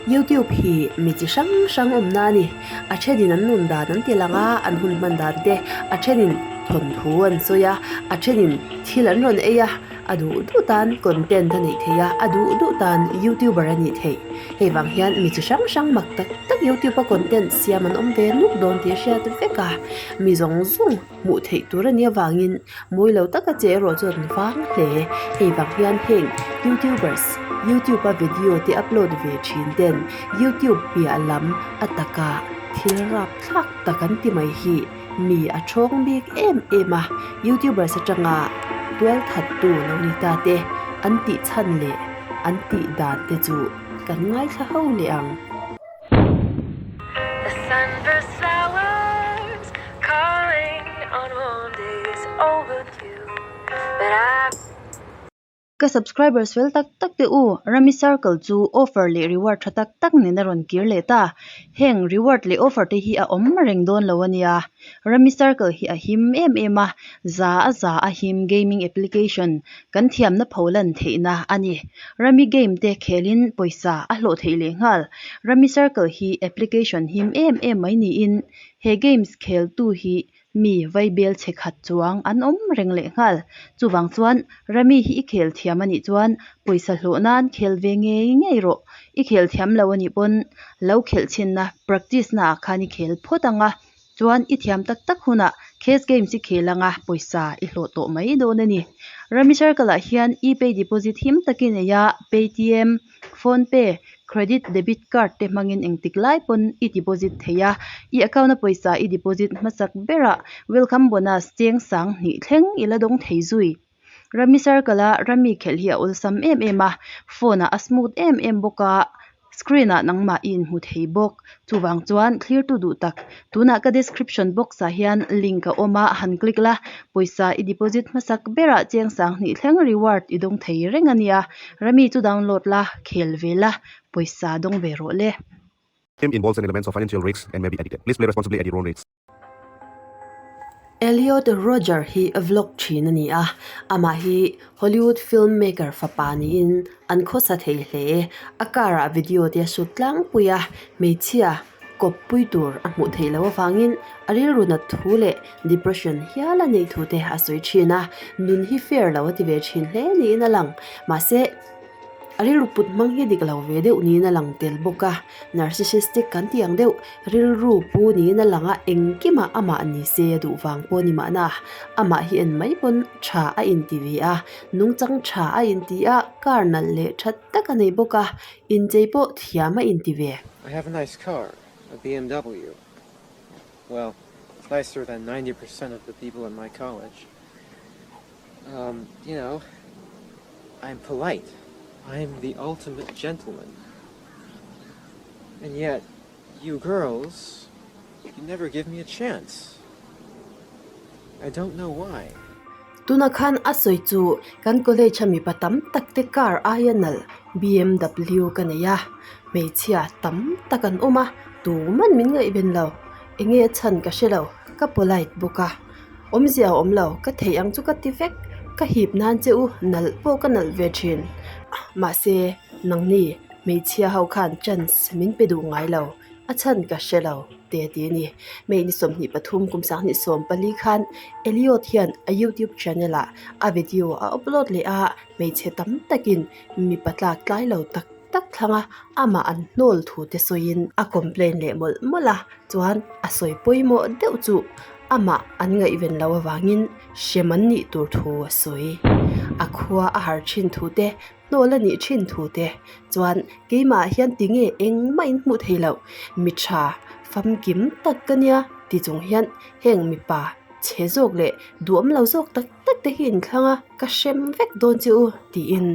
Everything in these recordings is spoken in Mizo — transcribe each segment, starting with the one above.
YouTube hi mi chi hrang hrang awmna a ni. A thenin an nun dan an ti lang a, an hun hman dan te, a thenin thawnthu an sawi a, a thenin thil an rawn ei a, a duh duh tan content a neih theih a, a duh duh tan youtuber a nih theih. Hei vang hian mi chi hrang hrang mak tak tak youtube a content siam an awm ve nuk dawn tih a hriat vek a, mi zawng zawng hmuh theih tur a nih avangin mawi lo taka che erawh chu an vang hle. Hei vang hian heng youtubers youtube a video te upload ve thin ten youtube piah lam a taka thil rap thlak tak an ti mai hi mi a thawng bik em em a, youtubers atanga tual that tu lo ni ta te an tih chhan leh an tih dan te chu kan ngaithla ho leh ang. Ka subscribers fel tak tak te u, Rummy Circle chu offer leh reward tha tak tak nen a rawn kir leh ta. Heng reward leh offer te hi a awm reng dawn lo a nia. Rummy Circle hi a him em em a, za a za a him gaming application kan thiamna pholan theihna a ni. Rummy game te khelin pawisa a hlawh theih leh nghal. Rummy Circle hi application him em em mai niin he games kheltu hi Mi vaibel chhe khat chuang an awm reng leh nghal. Chuvang chuan Rami hi i khel thiam a nih chuan pawisa hlawh nan khel ve ngei ngei rawh. I khel thiam lo a nih pawn lo khelh chhinna practice na ah khan i khel phawt ang a, chuan i thiam tak tak hunah case games i khel ang a, pawisa i hlawh tawh mai dawn a ni. Rami Circle ah hian e-pay deposit him takin ei a, Paytm, Phone pay, credit, debit card te hmangin engtik lai pawn i deposit thei a, i account a pawisa i deposit hmasak berah welcome bonus cheng sang hnih thleng i la dawng thei zui. Rummy Circle a rummy khelh hi a awlsam em em a, phone ah a smooth em em bawk a, screen ah nangmah i inhmu thei bawk. Chuvang chuan thlirtu duh tak, tunah ka description box ah hian link a awm a, han click la, pawisa i deposit hmasak berah cheng sang hnih thleng reward i dawng thei reng a nia. Rummy chu download la, khel ve la, pawisa dawng ve rawh le. Game involves an elements of financial risks and may be addicted. Please play responsibly at your own risk. Elliot Rodger hi vlog thin a ni a, amah hi Hollywood film maker fapa niin an khawsa thei hle. A car ah video te a sut tlangpui a, hmeichhia kawppui tur a hmuh theih loh avangin a rilru nat thu leh depression hial a neih thu te a sawi thin a, nun hi fair lo a ti ve thin hle niin a lang. Mahse, a rilru put hmang hi dik lo ve deuh niin a lang tel bawk a, narcissistic kan tih ang deuh rilru pu niin a lang a, engkimah amah ni se a duh vang pawh a ni mahna, amah hi en mai pawn tha a inti ve a, nungchang tha a inti a, car nalh leh tha tak a nei bawk a, inchei pawh thiam a inti ve. I have a nice car, a BMW. Well, it's nicer than 90% of the people in my college. Um, you know, I'm polite. I'm the ultimate gentleman. And yet, you girls, you never give me a chance. I don't know why. Tuna khan a sawi chu kan college a mipa tam tak te car aia nalh BMW ka nei a, hmeichhia tam tak an awm a, tuman min ngaihven lo. Enge a chhan ka hre lo, ka polite bawk a. Awmzia a awm lo, ka theih ang chu ka ti vek, ka hip nan che u, nalh pawh ka nalh ve thin. Mahse, nangni hmeichhia ho khan chance min pe duh ngai lo, a chhan ka hre lo te a ti a ni. May ni 23 kum 2024 khan Elliot hian a YouTube channel ah a video a upload leh a, hmeichhe tam takin mipa tlak tlai lo tak tak thlang a, amah an hnawl thu te sawiin a complain leh mawlh mawlh a, chuan a sawi pawimawh deuh chu amah an ngaihven loh avangin hrem an nih tur thu a sawi. A khua a har thin thu te, hnawl a nih thin thu te chuan keimah hian tinge engmah in hmuh thei loh, mi tha famkim tak ka nia ti chung hian heng mipa chhe zawk leh duhawm lo zawk tak tak te hi inthlang a, ka hrem vek dawn che u tiin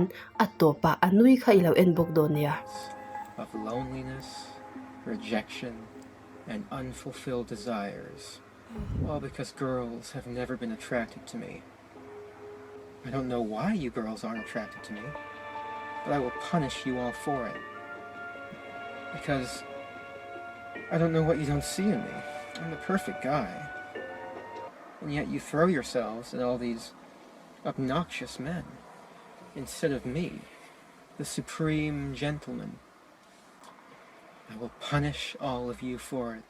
a tawpah a nui kha i lo en bawk dawn nia. Of loneliness, rejection and unfulfilled desires all because girls have never been attracted to me. I don't know why you girls aren't attracted to me, but I will punish you all for it. Because I don't know what you don't see in me. I'm the perfect guy. And yet you throw yourselves at all these obnoxious men instead of me, the supreme gentleman. I will punish all of you for it.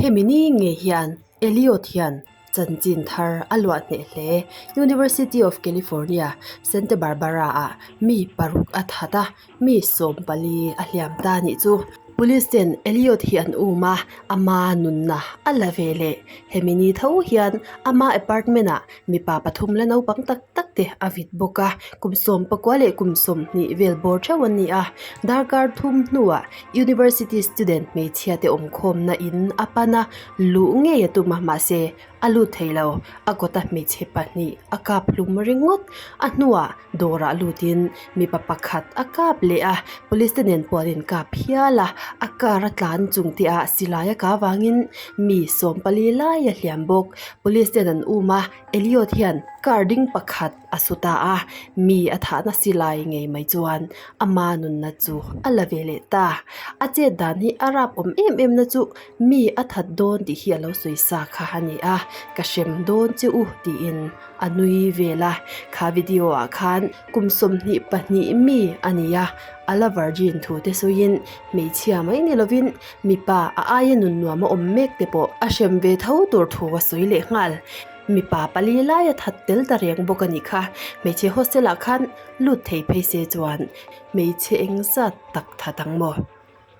Hemi ni ngei hian Eliot hian chanchin thar a luah hneh hle. University of California, Santa Barbara-ah mi paruk a that a, mi 14 a hliam ta nih chu. Police ten Eliot hi an um a, ama nunna a la ve leh. Hemi ni tho hian ama apartment-ah mipa pathum la naupang tak tak te a vit bawk a, kum 19 leh kum 20 vel bawr theuh an ni a. Darkar thum hnuah University student hmeichhia te awmkhawmna in a pan a, luh ngei a tum a, mahse a lut thei lo. A kawta hmeichhe pahnih a kap hlum ringawt. A hnuah dawrah lutin mipa pakhat a kap leh a, police te nen pawh an inkap hial a, a car a tlan chung te ah silai a kah avangin mi 14 lai a hliam bawk. Police ten an um a, Elliot hian car ding pakhat a su ta a, mi a thahna silai ngei mai chuan ama nunna chu a la ve leh ta. A chet dan hi a rap awm em em na chu mi a that dawn tih hi a lo sawi sa kha a ni a, ka hrem dawn che u tiin a nui vel a. Kha video ah khan kum 22 mi a ni a, a la virgin thu te sawiin hmeichhia mai ni lovin mipa a aia nun nuam a awm mek te pawh a hrem ve tho tur thu a sawi leh nghal. Mipa pali laia that tel ta reng bawk a nih kha. Hmeichhe hostel ah khan lut thei phei se chuan hmeichhe eng zat tak that ang maw?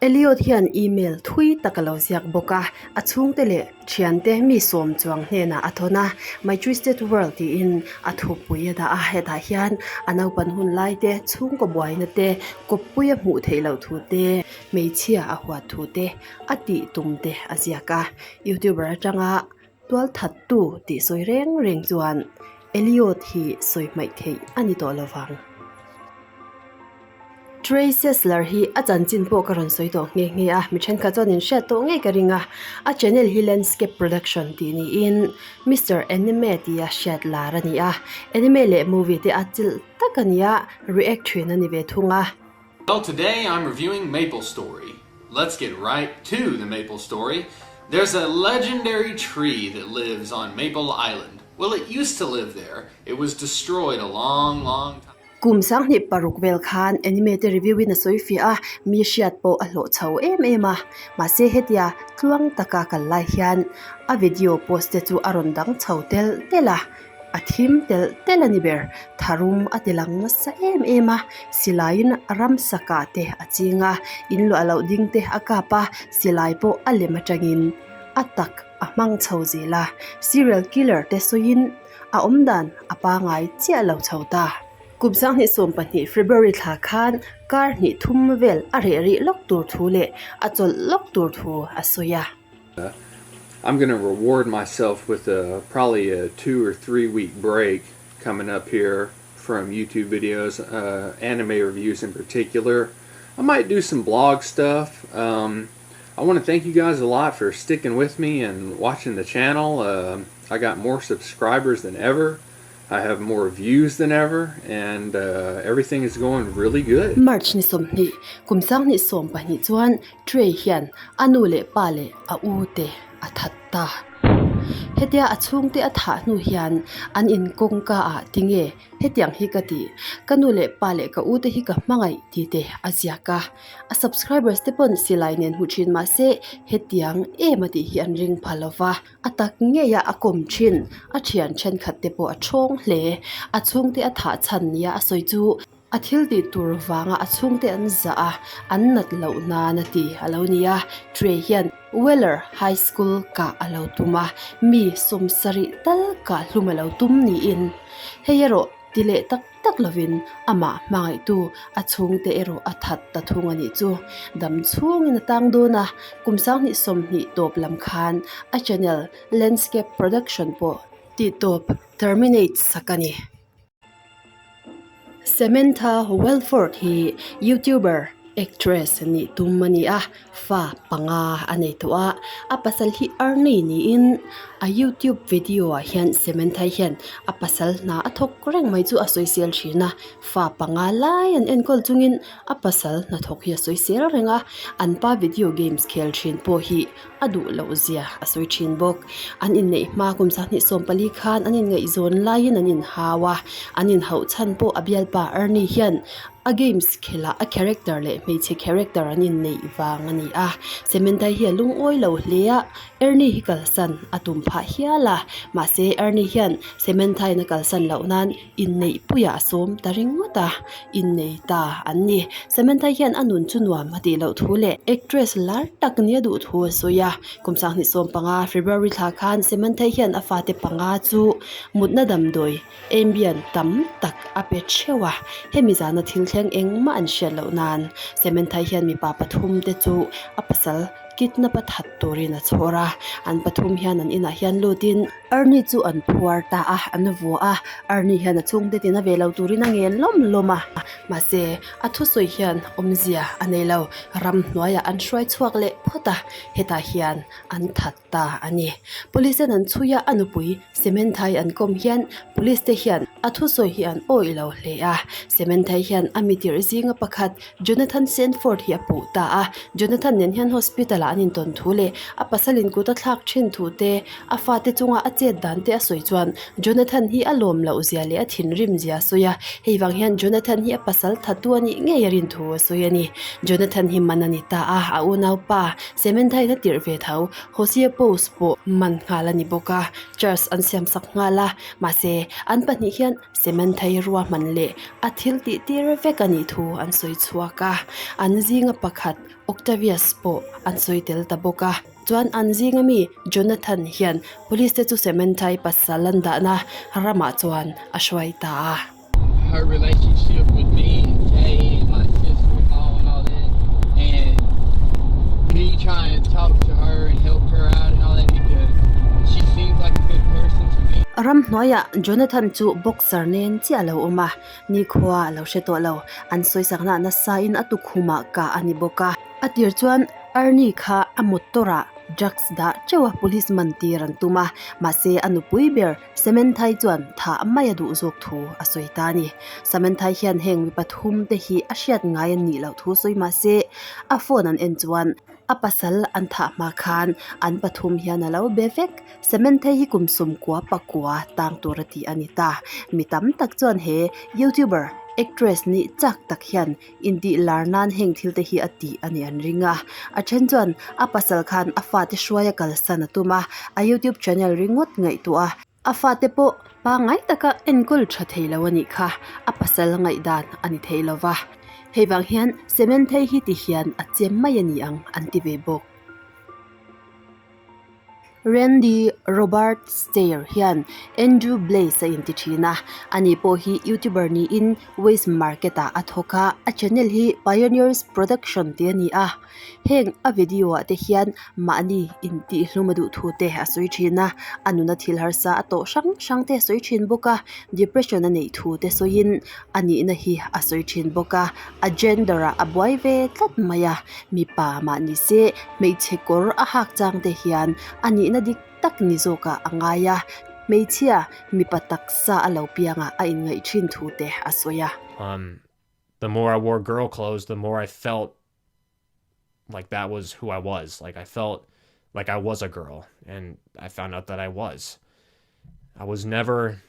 Elliot hian email thui tak a lo ziak bawk a, a chhungte leh thiante mi sawm chuang hnenah a thawn a, My Twisted World tiin a thupui a dah a, hetah hian a naupan hun lai te, chhungkaw buaina te, kawppui a hmuh theih loh thu te, hmeichhia a huat thu te, a tih tum te a ziak a, YouTuber atanga tualthattu tih sawi reng reng chuan Elliot hi sawi hmaih theih a ni tawh lovang. Trey Sessler hi a chanchin pawh ka rawn sawi tawh nghe nghe a, mi thenkhat chuan in hriat tawh ngei ka ring a, a channel hi Landscape Production tih niin Mister Anime tia hriat lar a ni a, anime leh movie te a chilh tak a ni a, react thin a ni ve thung a. Well today I'm reviewing Maple Story. Let's get right to the Maple Story. There's a legendary tree that lives on Maple Island. Well it used to live there. It was destroyed a long long time. Kum 2006 vel khan anime te review in a sawi fiah a, mi hriat pawh a hlawh chho em em a. Mahse hetia tluang taka kal lai hian a video post te chu a rawn dang chho telh telh a, a thim telh telh a ni ber. Tharum a ti lang nasa em em a, silaiin ramsa kah te a ching a, in luah loh ding te a kap a, silai pawh a lem atangin a tak a hmang chho zel a. Serial killer te sawiin. A awm dan a pangai chiah lo chho ta. Kum 2012 February thla khan kar hnih thum vel a reh rih lawk tur thu leh a chawlh lawk tur thu a sawi a. I'm gonna reward myself with a probably a 2 or 3 week break coming up here from YouTube videos, anime reviews in particular. I might do some blog stuff. Um, I want to thank you guys a lot for sticking with me and watching the channel. Uh, I got more subscribers than ever. I have more views than ever, and uh, everything is going really good. March ni 20, kum 2020 chuan Trey hian a nu leh pa leh a u te a that ta. Hetia a chhungte a thah hnu hian an in kawngka ah tinge hetiang hi ka ti, ka nu leh pa leh ka u te hi ka hmangaih tih te a ziak a. A subscribers te pawn silai nen hmu thin mahse hetiang em a tih hi an ring pha lova, a tak ngei a a kawm thin, a thian thenkhat te pawh a thawng hle. A chhungte a thah chhan nia a sawi chu a thil tih tur vanga a chhungte an zah a, an nat loh nan a ti a lo ni a. Trey hian Weller High School kah a lo tum a, mi 70 tal kah hlum a lo tum niin hei erawh ti leh tak tak lovin amah hmangaihtu a chhungte erawh a that ta thung a nih chu. Dam chhungin a tang dawn a, kum 2020 tawp lam khan a channel Landscape Production pawh tihtawp terminate sak a ni. Samantha Welford hi YouTuber, actress nih tum a ni a, fa panga a nei tawh a, a pasal hi Ernie niin a YouTube video ah hian Samantha hian a pasal hna a thawk reng mai chu a sawisel thin a, fa panga lai an enkawl chungin a pasal hnathawk hi a sawisel reng a, an pa video games khel thin pawh hi a duh loh zia a sawi thin bawk. An inneih hma kum 2014 khan an inngaihzawn laiin an inhau a, an inhauh chhan pawh a bialpa Ernie hian. A games khelh ah a character leh hmeichhe character an inneih vang a ni a. Samantha hi a lungawi lo hle a, Ernie hi kalsan a tum phah hial a, mahse Ernie hian Samantha in a kalsan loh nan inneih puiah a sawm ta ringawt a, innei ta an ni. Samantha hian a nun chu nuam a tih loh thu leh actress lar tak nia duh thu a sawi a. Kum sanghnih sawm panga February thla khan Samantha hian a fate panga chu mutna damdawi Ambien tam tak a pe theuh a, hemi zana thil thleng engmah an hriat loh nan Samantha hian mipa pathum te chu a pasal kidnap a that turin a chhawr a, an pathum hian an inah hian lutin Ernie chu an phuar ta a, an vuah a, Ernie hian a chhungte tina ve lo turin a ngen lawm lawm a, mahse a thusawi hian awmzia a nei lo, ramhnuaiah an hruai chhuak leh phawt a, hetah hian an that ta a ni. Police ten an chhui a, a nupui Sementhai an kawm hian police te hian a thusawi hi an awih lo hle a, Sementhai hian a mitirh zinga pakhat Jonathan Sanford hi a puh ta a, Jonathan nen hian hospital ah an intawn thu leh a pasal in kut a thlak thin thu te, a fate chunga a chet dan te a sawi chuan Jonathan hi a lawm loh zia leh a thinrim zia a sawi a, hei vang hian Jonathan hi a pasal thatu a nih ngei a rin thu a sawi a ni. Jonathan hi man a ni ta a, a unaupa Samantha in a tirh ve tho, Hosea Post pawh man nghal a ni bawk a, charge an siam sak nghal a, mahse an pahnih hian Samantha hi ruahman leh a thil tih tir vek a nih thu an sawi chhuak a, an zinga pakhat Octavius pawh an sawi tel ta bawk a. Chuan an zinga mi Jonathan hian police te chu Samantha hi pasal an dahna ramah chuan a hruai ta a. Her relationship with me and Jay and my sister in law and all that and me trying to talk to her and help her out and all that because she seems like a good person to me. Ramhnuaiah Jonathan chu boxer nen chiah a lo awm a, nikhua a lo hre tawh lo. An sawisakna nasain a tukhumah kah a ni bawk a. A tir chuan Ernie kha a motor ah drugs dah teuh a police man tir an tum a, mahse a nupui ber Sementhai chuan thah mai a duh zawk thu a sawi ta a ni. Sementhai hian heng mi pathum te hi a hriat ngai an nih loh thu sawi mahse a phone an en chuan a pasal an thah hma khan an pathum hian a lo be vek. Sementhai hi kum sawmkua pakua tang tur a tih a ni ta. Mi tam tak chuan he youtuber actress nih chak tak hian Intih lar nan heng thil te hi a tih a nih an ring a, a then chuan a pasal khan a fate hruai a kalsan a tum a, a youtube channel ringawt ngaihtuah a, a fate pawh pangngai taka enkawl tha thei lo a nih kha, a pasal ngaihdan a ni thei lo va, hei vang hian cement thei hi ti hian a chem mai a ni ang an ti ve bawk. Randy Robert Stair hian Andrew Blaze a inti thin a, ani pawh hi YouTuber niin Waste Market ah a thawk a, a channel hi Pioneers Production tih a ni a, heng a video ah te hian mahni intihhlum a duh thu te a sawi thin a, a nuna thil harsa a tawh hrang hrang te a sawi thin bawk a, depression a neih thu te sawiin a nihna hi a sawi thin bawk a, a gender ah a buai ve tlat mai a, mipa mah ni se Hmeichhe kawr a hak chang te hian a nihna dik tak ni zawkah a ngai a, hmeichhia mipa taksa a lo piangah a inngaih thin thu te a sawi a. Um, the more I wore girl clothes, the more I felt like that was who I was. Like I felt like I was a girl and I found out that I was. I was never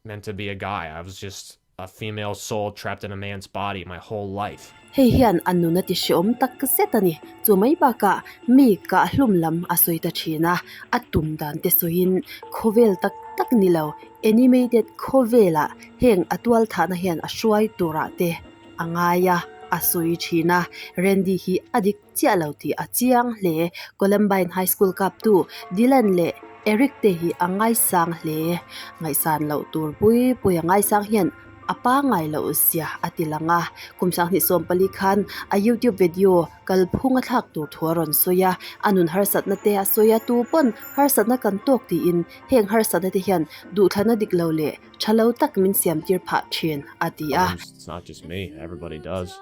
meant to be a guy. I was just a female soul trapped in a man's body my whole life. Hei hian a nun a ti hreawm tak zet a ni. Chu mai bakah mi kah hlum lam a sawi ta thin a, a tum dan te sawiin khawvel tak tak ni lo, animated khawvelah heng a tual thahna hian a hruai turah te a ngai a, a sawi thin a. Randy hi a dik chiah lo tih a chiang hle. Columbine High School kaptu Dylan leh Eric te hi a ngaisang hle. Ngaihsan loh tur pui pui a ngaisang hian a pangngai loh zia a ti lang a. Kum sanghnih sawmpali khan a YouTube video kalphung a thlak tur thu a rawn sawi a, a nun harsatna te a sawi a, tu pawn harsatna kan tawk tiin heng harsatna te hian duhthlana dik lo leh tha lo tak min siam tir phah thin a ti a. It's not just me, everybody does.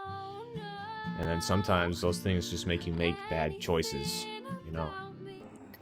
And then sometimes those things just make you make bad choices, you know.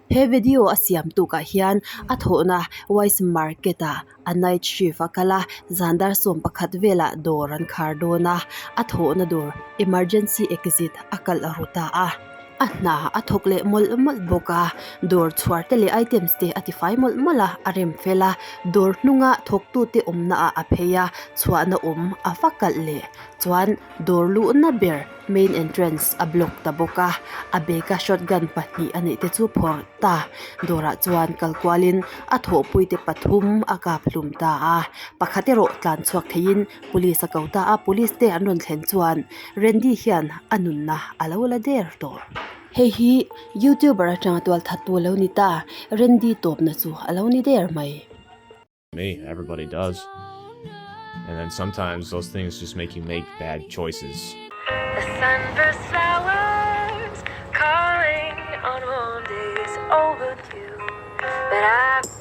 He video a siam tukah hian a thawhna Wise Market ah a night shift a kal a, zan dar sawm pakhat velah dawr an khar dawn a, a thawhna dawr emergency exit a kalh ru ta a. A hna a thawk leh mawlh mawlh bawk a, dawr chhuar te leh items te a tifai mawlh mawlh a, a rem fel a, dawr hnunga thawktu te awmna ah a phei a, chhuahna awm a va kalh leh chuan dawr luhna ber main entrance a block ta bawk a, a bag a shotgun pahnih a neih te chu phawrh ta, dawrah chuan kal kualin a thawhpui te pathum a kap hlum ta a, pakhat erawh tlan chhuak theiin police a ko ta a, police te an rawn thlen chuan Randy hian a nunna a lo la der tawh. Hei hi youtuber atanga tual that tu a lo ni ta, Randy tawpna chu a lo ni der mai. Me, everybody does. And then sometimes those things just make you make bad choices. The sunburst flowers calling on warm days overdue. But I.